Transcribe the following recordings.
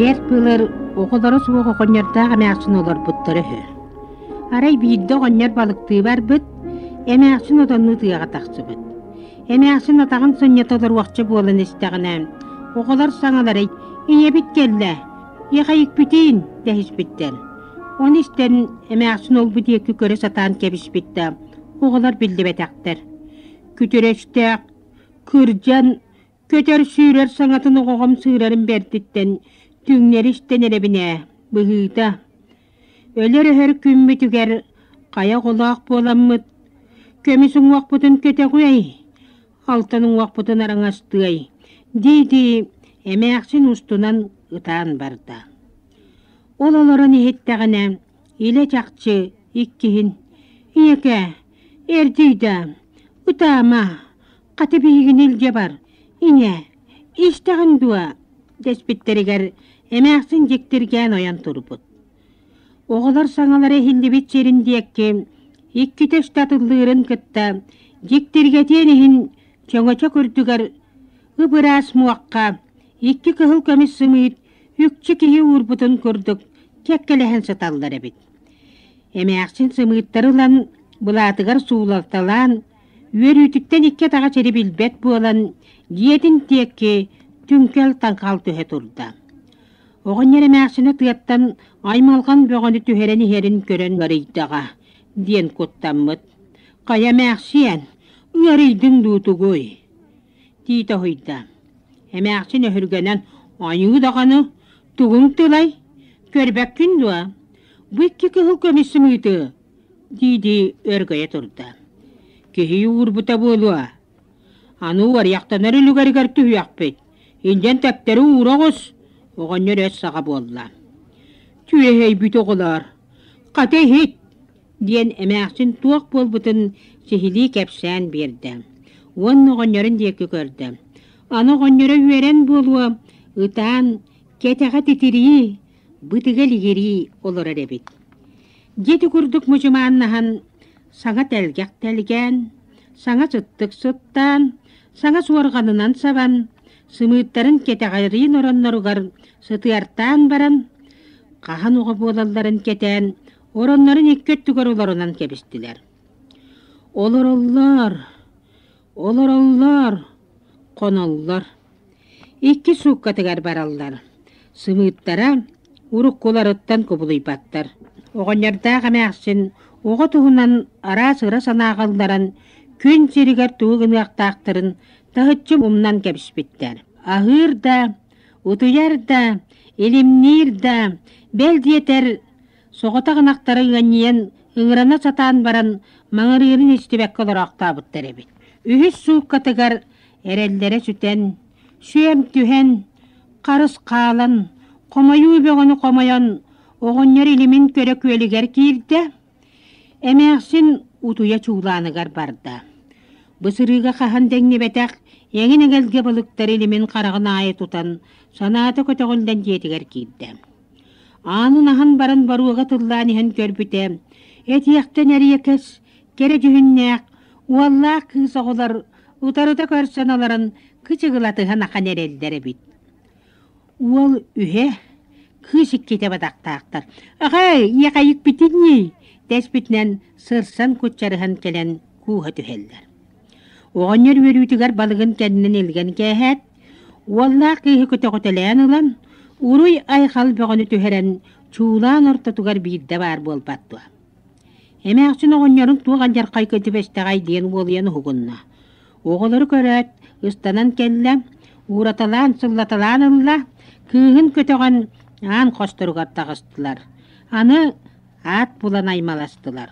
Бэрт былыр оҕолоро суох оҕонньордоох эмээхсин олорбуттара үһү. Арай биирдэ оҕонньор балыктыы барбыт, эмээхсин отоннуу тыаҕа тахсыбыт. Эмээхсин атаҕын сынньата олоруохча буолан истэҕинэ, оҕолор саҥалара «Ийэбит кэллэ, иэхэйикпитиин» дэһиспиттэр. Ону истэн эмээхсин ол-бу диэки көрө сатаан кэбиспит да, оҕолор биллибэтэхтэр. Күтүрөчтээх, кырдьан, Көтөр-сүүрэр саҥатын оҕоҕом сыырарын бэрдиттэн түҥнэри истэн эрэбин ээ, быһыыта. Өлөр-өһөр күммүтүгэр хайа оҕолоох буоламмыт, көмүс уҥуохпутун көтөҕүөй, алтан уҥуохпутун араҥастыай дии-дии эмээхсин устунан ытаан барда. Ол олорон иһиттэҕинэ, илэ-чахчы иккиһин «Ийэкээ, эрдий да, ытаама, Хата биһигини илдьэ бар, ийээ, истэҕин дуо?» дэспиттэригэр эмээхсин дьиктиргээн ойон турбут. Оҕолор саҥалара иһиллибит сирин диэки иккитэ үстэ атыллыырын кытта дьиктиргэтиэн иһин чөҥөчөк үрдүгэр ып-ыраас муохха икки кыһыл көмүс сымыыт үкчү киһи уурбутун курдук кэккэлэһэн сыталлар эбит. Эмээхсин сымыыттары ылан былаатыгар суулалталаан Үөрүүтүттэн икки атаҕа сири билбэт буолан, дьиэтин диэки түҥкэл-таҥхал түһэ турда. Оҕонньор эмээхсинэ тыаттан аймалҕан бөҕөнү түһэрэн иһэрин көрөн ыарыйдаҕа диэн куттаммыт. Хайа эмээхсиэн, ыарыйдыҥ дуу тугуй? дии тоһуйда. Эмээхсин өһүргэнэн «Айыы даҕаны, тугуҥ тылай? Көрбөккүн дуо? Бу икки кыһыл көмүс сымыыты дии-дии өргөйө турда. Киһи уурбута буолуо. Аны уоруйахтанар үлүгэригэр түһүөхпүт. Илдьэн тэптэри уура оҕус, оҕонньор өс саҕа буолла. Түөһэйбит оҕолоор, хата иһит, диэн эмээхсин туох буолбутун сиһилии кэпсээн биэрдэ. Уонна оҕонньорун диэки көрдө. Аны оҕонньоро үөрэн буолуо, ытаан, кэтэҕэ титирии, бытыга илигирии олорор эбит. Дьэ ити курдук мучумааннаһан, саҥа тэлгэх тэлгээн, саҥа сыттык сыттаан, саҥа суорҕанынан сабан, сымыыттарын кэтэҕэриин оронноругар сытыартаан баран, хаһан оҕо буолалларын кэтээн, ороннорун икки өттүгэр олорунан кэбистилэр. Олороллор, олороллор, хоноллор. Икки сууккатыгар бараллар. Сымыыттара уруккуларыттан кубулуйбаттар. Оҕонньордоох эмээхсин оҕо туһунан араас ыра санааҕа ылларан, күн сиригэр тугу гыныахтаахтарын таһыччы умнан кэбиспиттэр. Аһыыр да, утуйар да, илимниир да, бэл диэтэр, соҕотох ынахтара ыанньыйан ыҥырана сатаан баран маҥырыырын истибэккэ олороохтообуттар эбит. Үһүс сууккатыгар эрэллэрэ сүтэн, сүөм түһэн, харыс хаалан, хомойуу бөҕөнү хомойон, оҕонньор илимин көрө күөлүгэр киирдэ, эмээхсин утуйа чуулааныгар барда. Бу сырыыга хаһан дэҥнибэтэх эҥин эгэлгэ балыктар илимин хараҕын аайы тутан, санаата көтөҕүллэн дьиэтигэр киирдэ. Аанын аһан баран боруога тыллаан иһэн көрбүтэ, этиэхтэн эриэкэс, кэрэ дьүһүннээх, уоллаах кыыс оҕолор утарыта көрсөн олорон кычыгылатыһан ахан эрэллэр эбит. Уол үһэ, кыыс иккитэ бадахтаахтар. «Аҕай, иэхэйикпитин дэспитинэн сырсан куччарыһан кэлэн кууһа түһэллэр. Оҕонньор үөрүүтүгэр балыгын кэннин илгэн кээһээт, уоллаах кыыһы көтөҕүтэлээн ылан, уруй-айхал бөҕөнү түһэрэн, чуулаан ортотугар биирдэ баар буолбат дуо? Эмээхсин оҕонньорун туох алдьархайга түбэстэҕэй диэн уолуйан уһугунна. Оҕолору көрөөт, ыстанан кэллэ, уураталаан сыллаталаан ылла, кыыһын көтөҕөн аан хосторугар таҕыстылар. Аны аат булан аймаластылар.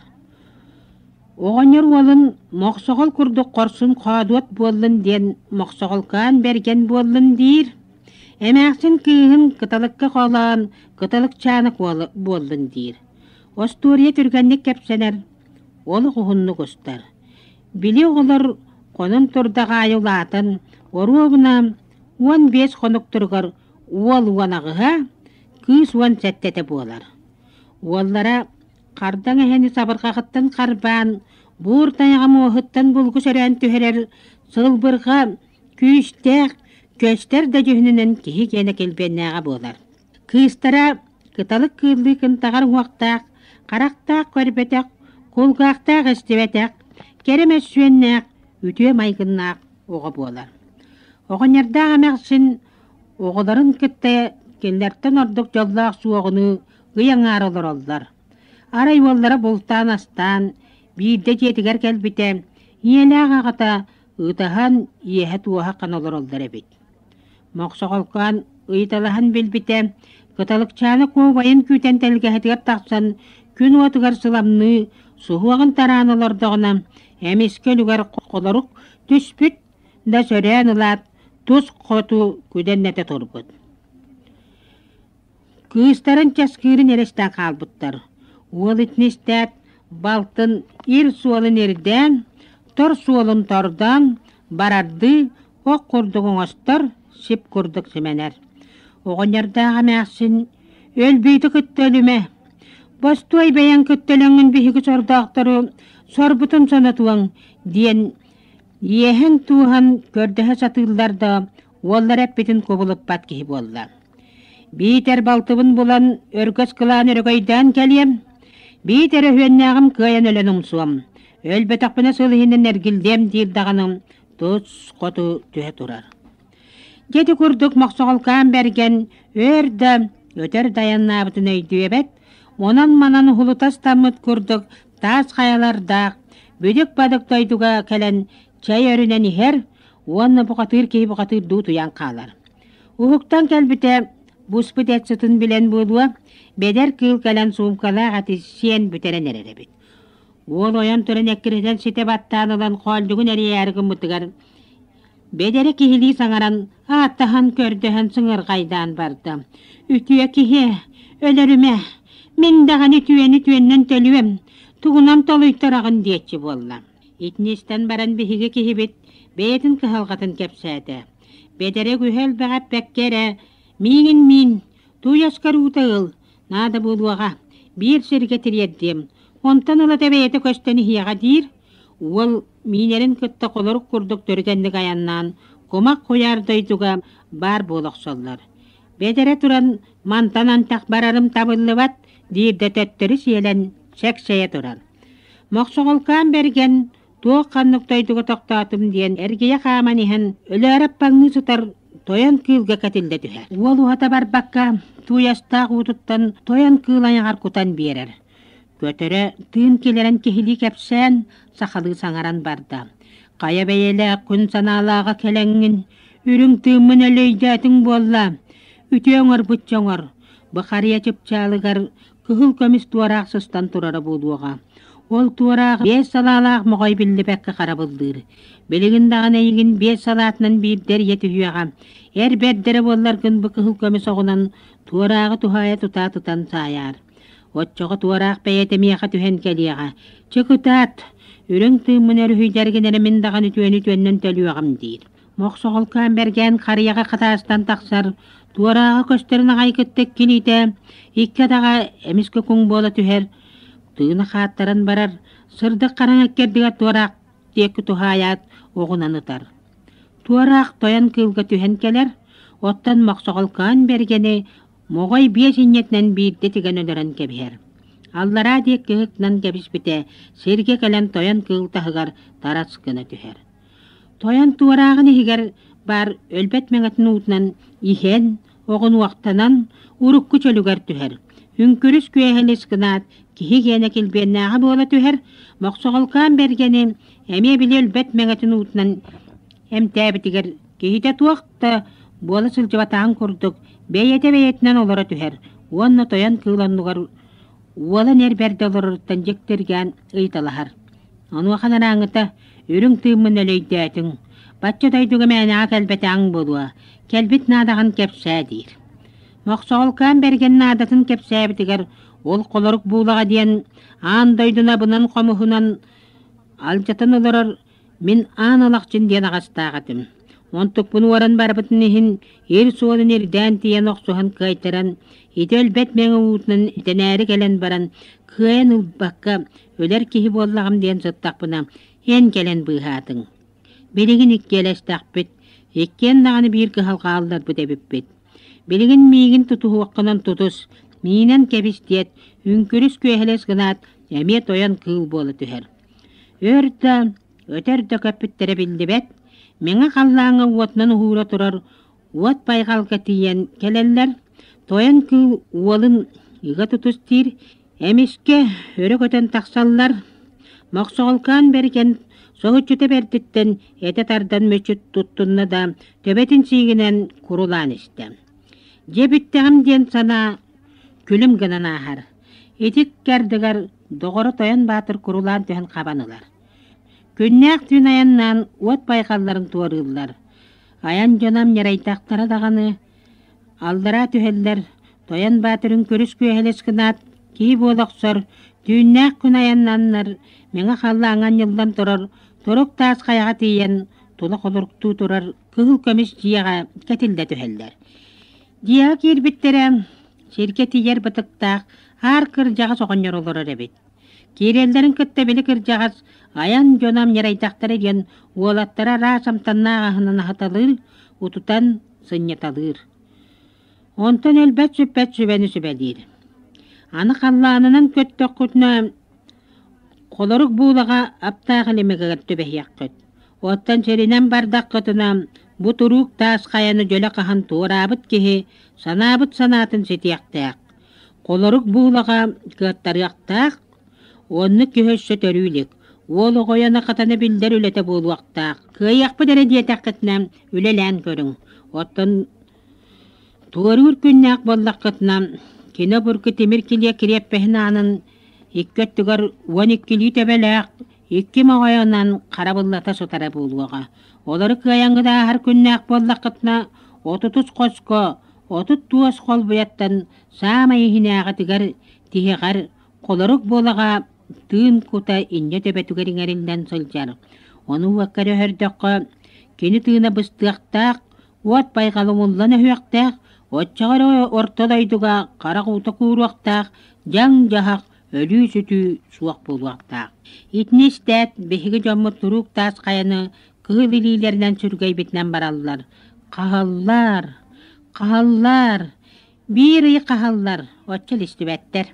Оҕонньор уолун мохсоҕол курдук хорсун хоодуот буоллун диэн мохсоҕолкоон бэргэн буоллун диир. Эмээхсин кыыһын кыталыкка холоон кыталыкчаана буоллун диир. Остуоруйа түргэнник кэпсэнэр, олох уһуннук устар. Били оҕолор хонон турдах аайы улаатан, оруобуна 15 хонукторугар уол 18-а, кыыс 17-тэ буолар. Уоллара хардаҥ эһэни сабырҕаҕыттан харбаан, буур тайаҕа муоһуттан булгу сөрөөн түһэрэр сылбырҕа күүстээх, көстөр да дьүһүнүнэн киһи киэнэ килбиэннээҕэ буолар. Кыыстара кыталык кыыллыы кынтаҕар уҥуохтаах, харахтаах көрбөтөх, кулгаахтаах истибэтэх, кэрэ мөссүөннээх, үтүө майгыннаах оҕо буолар. Оҕонньордоох эмээхсин оҕолорун кытта кинилэртэн ордук дьоллоох суоҕунуу ый аҥаара олороллор. Арай уоллара бултаан астаан, биирдэ дьиэтигэр кэлбитэ, ийэлээх аҕата ытаһан иэһэ-туоһа хана олороллор эбит. Мохсоҕолкоон ыйыталаһан билбитэ, Кыталыкчаана куобайын күүтэн тэлгэһэтигэр тахсан күн уотугар сыламныы, суһуоҕун тараан олордоҕуна, эмискэ үлүгэр холорук түспүт да сөрөөн ылаат, тус хоту күдэннэтэ турбут. Кыыстарын часкыырын эрэ истэн хаалбыттар. Уол итини истээт, балтын ир суолун ирдээн, тор суолун тордоон, барардыы ох курдук оҥостор, сип курдук симэнэр. Оҕонньордоох эмээхсин өлбүтү кытта өлүмэ, бостуой бэйэҥ кытта өлөҥҥүн биһиги сордоохтору сорбутун санатуоҥ диэн иэһэн-тууһан көрдөһө сатыыллар да, уоллара эппитин кубулуппат киһи буолла. Биитэр балтыбын булан өргөс кылаан өрөгөйдөөн кэлиэм, биитэр өһүөннээҕим кыайан өлөн умсуом, өлбөтөхпүнэ сыл иһинэн эргиллиэм диир даҕаны тус хоту түһэ турар. Дьэ ити курдук Мохсоҕолкоон Бэргэн өөр да, өтөр да айаннаабытын өйдүөбэт, онон-манан уһулута ыстаммыт курдук таас хайалардаах, бүдүк-бадык дойдуга кэлэн чэй өрүнэн иһэр уонна бухатыыр киһи бухатыырдуу утуйан хаалар. Уһуктан кэлбитэ, буспут эт сытын билэн буолуо, бэдэр кыыл кэлэн суумкалаах эти сиэн бүтэрэн эрэр эбит. Уол ойон туран эккирэтэн ситэ баттаан ылан хоолдьугун эрийээри гыммытыгар, бэдэрэ киһилии саҥаран, ааттаһан көрдөһөн сыҥырҕайдаан барда. «Үтүө киһи, өлөрүмэ, мин даҕаны үтүөнү үтүөннэн төлүөм, тугунан толуйтараҕын» диэччи буолла. Итини истэн баран биһиги киһибит бэйэтин кыһалҕатын кэпсээтэ. Бэдэрэ үһэ элбэҕи эппэккэ эрэ «Миигин миин, тууйаскар уута ыл, наада буолуоҕа, биир сиргэ тириэрдиэм, онтон ылата бэйэтэ көстөн иһиэҕэ» диир. Уол миинэрин кытта холорук курдук түргэнник айаннаан, кумах куйаар дойдуга баар буола охсоллор. Бэдэрэ туран «Мантан антах барарым табыллыбат» диир да төттөрү сиэлэн сэксэйэ турар. Мохсоҕолкоон Бэргэн туох ханнык дойдуга тохтоотум диэн эргийэ хааман иһэн өлөөрө аппаҥныы сытар тойон кыылга кэтиллэ түһэр. Уол уһата барбакка тууйастаах уутуттан тойон кыыл айаҕар кутан биэрэр. Көтөрө тыын киллэрэн киһилии кэпсээн, сахалыы саҥаран барда. Хайа бэйэлээх күн санаалааҕа кэлэҥҥин, үрүҥ тыыммын өлөйдөөтүҥ буолла, үтүө оҥорбут дьоҥор, бу харыйа чыпчаалыгар кыһыл көмүс туораах сыстан турара буолуоҕа. Ол туораах биэс салаалаах моҕой биллибэккэ харабыллыыр. Билигин даҕаны эйигин биэс салаатынан биирдэ эрийэ түһүөҕэ. Эр бэрдэрэ буолларгын бу кыһыл көмүс оҕунан туорааҕы туһаайа тутаа тутан саайаар. Оччоҕо туораах бэйэтэ миэхэ түһэн кэлиэҕэ. Чэ кытаат, үрүҥ тыыммын өрүһүйдэргин эрэ мин даҕаны үтүөнү үтүөннэн төлүөҕүм диир. Мохсоҕолкоон бэргээн харыйаҕа хатаастан тахсар, туорааҕа көстөрүн аҕай кытта иккилиитэ, икки атаҕа эмискэ куҥ буола түһэр, тыына хааттаран барар, сырдык хараҥа иккэрдигэр туораах диэки туһаайаат оҕунан ытар. Туораах тойон кыылга түһэн кэлэр, оттон Мохсоҕолкоон бэргэни моҕой биэс инньэтинэн биирдэ тигэн өлөрөн кэбиһэр. Аллараа диэки ыһыктынан кэбиспитэ, сиргэ кэлэн тойон кыыл таһыгар тарас гына түһэр. Тойон туорааҕын иһигэр баар өлбөт мэҥэтин уутунан иһэн, оҕунуохтанан, урукку чөлүгэр түһэр. Үҥкүрүс күөһэлис гынаат, киһи гиэнэ килбиэннээҕэ буола түһэр, Мохсоҕолкоон Бэргэни эмиэ били өлбөт мэҥэтин уутунан эмтээбитигэр киһитэ туох да буола сылдьыбатаҕын курдук бэйэтэ бэйэтинэн олоро түһэр уонна тойон кыыл оннугар уолан эр бэрдэ олороруттан дьиктиргээн ыйыталаһар. Онуоха анарааҥҥыта үрүҥ тыыммын өлөйдөөтүҥ, бачча дойдуга мээнэҕэ кэлбэтэҕиҥ буолуо, кэлбит наадаҕын кэпсээ диир. Мохсоҕолкоон Бэргэн наадатын кэпсээбитигэр ол холорук буулаҕа диэн аан дойдуну абынан-хомуһунан алдьатан олорор мин Аан Алахчын диэн аҕастаах этим. Онтукпун уоран барбытын иһин ир суолун ирдээн тиийэн охсуһан кыайтаран, ити өлбөт мэҥэ уутунан тэнээри кэлэн баран, кыайан ылбакка өлөр киһи буоллаҕым диэн сыттахпына, эн кэлэн быыһаатыҥ. Билигин иккиэлэстэхпит, иккиэн даҕаны биир кыһалҕа хаалларбыт эбиппит. Билигин миигин тутуһуоххунан тутус, миинэн кэбис диэт, үҥкүрүс күөһэлэс гынаат, эмиэ тойон кыыл буола түһэр. Өр да, өтөр да көппүттэрэ биллибэт, мэҥэ халлааҥҥа уотунан уһуура турар уот байҕалга тиийэн кэлэллэр, тойон кыыл уолун ыга тутус диир, эмискэ өрө көтөн тахсаллар, Мохсоҕолкоон бэргэн соһуччута бэрдиттэн этэ тардан мүччү туттунна да, төбөтүн сиигинэн курулаан истэ. Дьэ бүттэҕим диэн санаа күлүм гынан ааһар. Ити ыккардыгар доҕоро Тойон Баатыр курулаан түһэн хабан ылар. Күннээх түүн айаннаан уот байҕалларын туорыыллар. Айан дьоно ньарайдахтара даҕаны аллараа түһэллэр, Тойон Баатырын көрүс күөһэлэс гынаат, киһи буола охсор, түүннээх күн айаннаннар, мэҥэ халлааҥҥа анньыллан турар турук таас хайаҕа тиийэн тула холоруктуу турар кыһыл көмүс дьиэҕэ кэтиллэ түһэллэр. Дьиэҕэ киирбиттэрэ, сиргэ тиийэр бытыктаах аар кырдьаҕас оҕонньор олорор эбит. Киирэллэрин кытта били кырдьаҕас айан дьоно ньарайдахтара диэн уолаттара араас амтаннаах аһынан аһаталыыр, утутан сынньаталыыр. Онтон өлбөт-сүппэт сүбэни сүбэлиир. Аны халлаанынан көттөххүтүнэ холорук буулаҕа аптаах илимигэр түбэһиэххит. Оттон сиринэн бардаххытына бу туруук таас хайаны дьөлө хаһан туораабыт киһи санаабыт санаатын ситиэхтээх. Холорук буулаҕа кыаттарыахтаах, оннук киһи өссө төрүү илик. Уол оҕойоно хатана биллэр үлэтэ буолуохтаах. Кыайыахпыт эрэ диэтэххитинэ үлэлээн көрүҥ. Оттон туоруур күннээх буоллаххытына, кини обургу тимир килиэ кириэппэһин аанын икки өттүгэр 12-лии төбөлөөх икки моҕойунан харабыллата сытара буолуоҕа. Олору кыайаҥҥыт ааһар күннээх буоллаххытына, отутус хоско 30 туос холбуйаттан саамай иһинээҕитигэр тиһэҕэр холорук буолаҕа тыын кута инньэ төбөтүгэр иҥэриллэн сылдьар. Ону уокка эрэ өһөрдөххө, кини тыына быстыахтаах, уот байҕал умуллан өһүөхтээх, оччоҕо эрэ орто дойдуга харах уута кууруохтаах, дьаҥ-дьаһах, өлүү-сүтүү суох буолуохтаах. Итини истээт, биһиги дьоммут туруук таас хайаны кыһыл илиилэринэн сүргэйбитинэн бараллар. Хаһаллар, хаһаллар, биир ый хаһаллар, оччо илистибэттэр.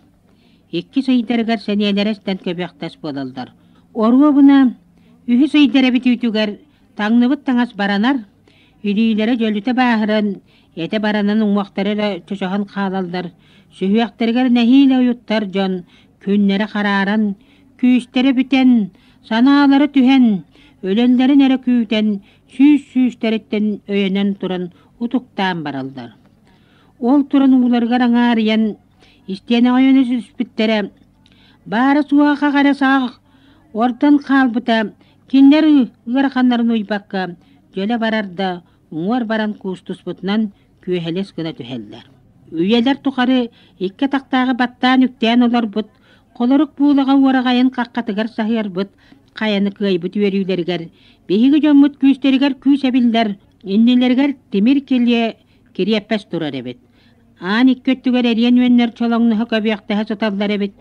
Иккис ыйдарыгар сэниэлэрэ эстэн көбүөхтэс буолаллар. Оруобуна үһүс ыйдара бүтүүтүгэр таҥныбыт таҥас баранар, илиилэрэ дьөлүтэ бааһыран, этэ баранан уҥуохтара эрэ чочоһон хаалаллар, сүһүөхтэригэр нэһиилэ уйуттар дьон күннэрэ харааран, күүстэрэ бүтэн, санаалара түһэн, өлөллөрүн эрэ күүтэн, сүүс сүүстэриттэн өйөнөн туран утуктаан бараллар. Ол туран ууларыгар аҥаарыйан, истиэнэҕэ өйөнө түспүттэрэ, баара-суоҕа хах эрэ саҕах ордон хаалбыта, кинилэр ыараханнарын уйбакка, дьөлө барар да, уҥуор баран куустуспутунан күөһэлэс гына түһэллэр. Үйэлэр тухары икки атахтааҕы баттаан үктээн олорбут, холорук буулаҕа уораҕайын хаххатыгар саһыарбыт хайаны кыайбыт үөрүүлэригэр биһиги дьоммут күүстэригэр күүс эбиллэр, иннилэригэр тимир килиэ кириэппэс турар эбит. Аан икки өттүгэр эриэн үөннэр чолоҥноһо көбүөхтэһэ сыталлар эбит.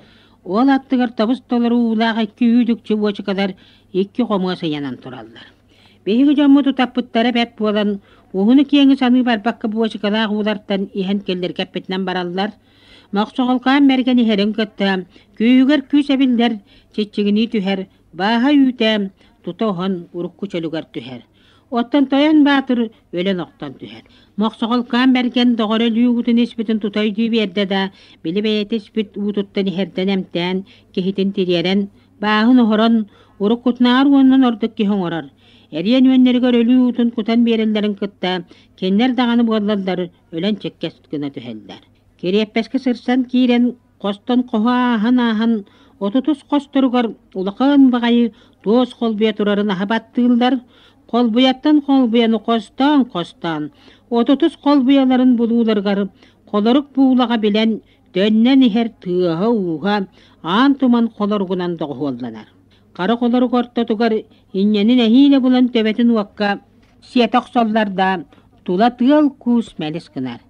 Ол аттыгар тобус толору уулаах икки үүт-үкчү буочукалар икки хомуос ыйанан тураллар. Биһиги дьоммут утаппыттара бэрт буолан, уһуну-киэҥи саныы барбакка буочукалаах уулартан иһэн киллэргэппитинэн бараллар. Мохсоҕолкоон мэргэн иһэрин кытта күүһүгэр күүс эбиллэр, чиччигинии түһэр, бааһа үүтэ тута оһон урукку чөлүгэр түһэр. Оттон Тойон Баатыр өлөн охтон түһэр. Мохсоҕолкоон Бэргэн доҕоро өлүү уутун испитин тута өйдүү биэрдэ да, били бэйэтэ испит уутуттан иһэрдэн эмтээн, киһитин тириэрэн, бааһын оһорон, уруккутунааҕар уонунан ордук киһи оҥорор. Эриэн үөннэригэр өлүү уутун кутан биэрэллэрин кытта, кинилэр даҕаны буоллаллар өлөн чиккэс гына түһэллэр. Кириэппэскэ сырсан киирэн, хостон хоһу ааһан-ааһан, отутус хосторугар улахан баҕайы туос холбуйа турарын аһа баттыыллар, холбуйаттан холбуйаны хостоон-хостоон, отутус холбуйаларын булууларыгар холорук буулаҕа билэн төннөн иһэр тыаһа-ууһа аан туман холоругунан доҕуһуолланар. Хара холорук ортотугар инньэни нэһиилэ булан төбөтүн уокка сиэтэ охсоллор да, тула тыал-куус мэлис гынар.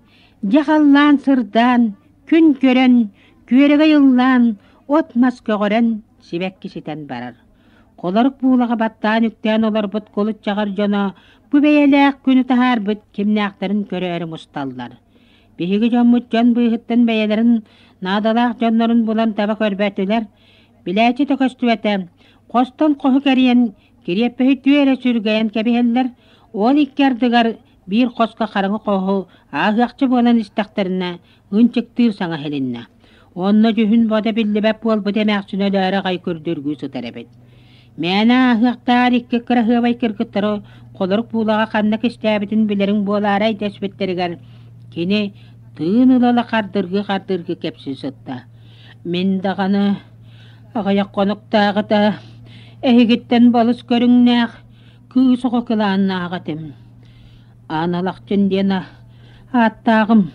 Дьэ халлаан сырдаан, күн көрөн, күөрэгэй ыллаан, от-мас көҕөрөн, сибэкки ситэн барар. Холорук буулаҕа баттаан үктээн олорбут кулуччаҕар дьоно бу бэйэлээх күнү таһаарбыт кимнээхтэрин көрөөрү мусталлар. Биһиги дьоммут дьон быыһыттан бэйэлэрин наадалаах дьоннорун булан таба көрбөтүлэр, билээччи да көстүбэтэ, хостон хоһу кэрийэн кириэппэһи түө эрэ сүргэйэн кэбиһэллэр, ол икки ардыгар биир хоско хараҥа хоһу ааһыахча буолан истэхтэринэ ынчыктыыр саҥа иһилиннэ. Онно дьүһүн-бодо биллибэт буолбут эмээхсин өлөөрө аҕай көрдөргүү сытар эбит. Мээнэ ааһыахтаар икки кыраһыабай кыргыттары холорук буулаҕа ханна кистээбитин билэриҥ буолаарай дэспиттэригэр кини тыын ыла-ыла хардыргыы-хардыргыы кэпсии сытта. Мин даҕаны аҕыйах хонуктааҕыта эһигиттэн балыс көрүҥнээх кыыс оҕо кылааннаах этим. Аан Алахчын диэн ааттааҕым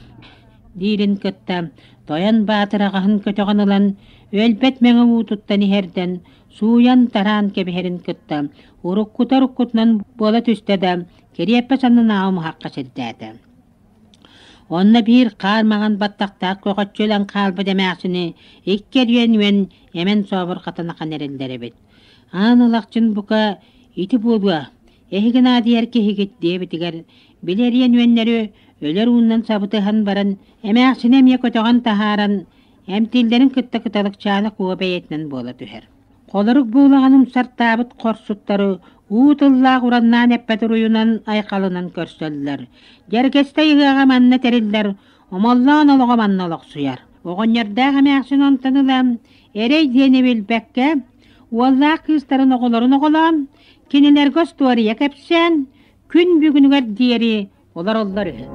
диирин кытта Тойон Баатыр аҕаһын көтөҕөн ылан өлбөт мэҥэ уутуттан иһэрдэн сууйан-тараан кэбиһэрин кытта уруккута уруккутунан буола түстэ да кириэппэ саннынааҕы умуһахха сирдээтэ. Онно биир хаар маҥан баттахтаах көҕөччү өлөн хаалбыт эмээхсини икки эрийэн үөн эмэн сообурҕатан ахан эрэллэр эбит. Аан Алахчын бука ити буолуо, эһиги наадыйар киһигит диэбитигэр, били эриэн үөннэри өлөр ууннан сабытыһан баран эмээхсини эмиэ көтөҕөн таһааран эмтииллэрин кытта кыталыкчаана куо бэйэтинэн буола түһэр. Холорук буулаҕын умсартаабыт хорсуттары уу тыллаах ураннаан эппэт уруйунан айхалынан көрсөллөр. Дьэргэстэй ыһыаҕа манна тэриллэр, Омоллоон олоҕо манна олохсуйар. Оҕонньордоох эмээхсин онтон ыла эрэй диэни билбэккэ, уоллаах кыыстарын оҕолорун оҕолоон, кинилэргэ остуоруйа кэпсээн, күн бүгүнүгэр диэри олороллор үһү.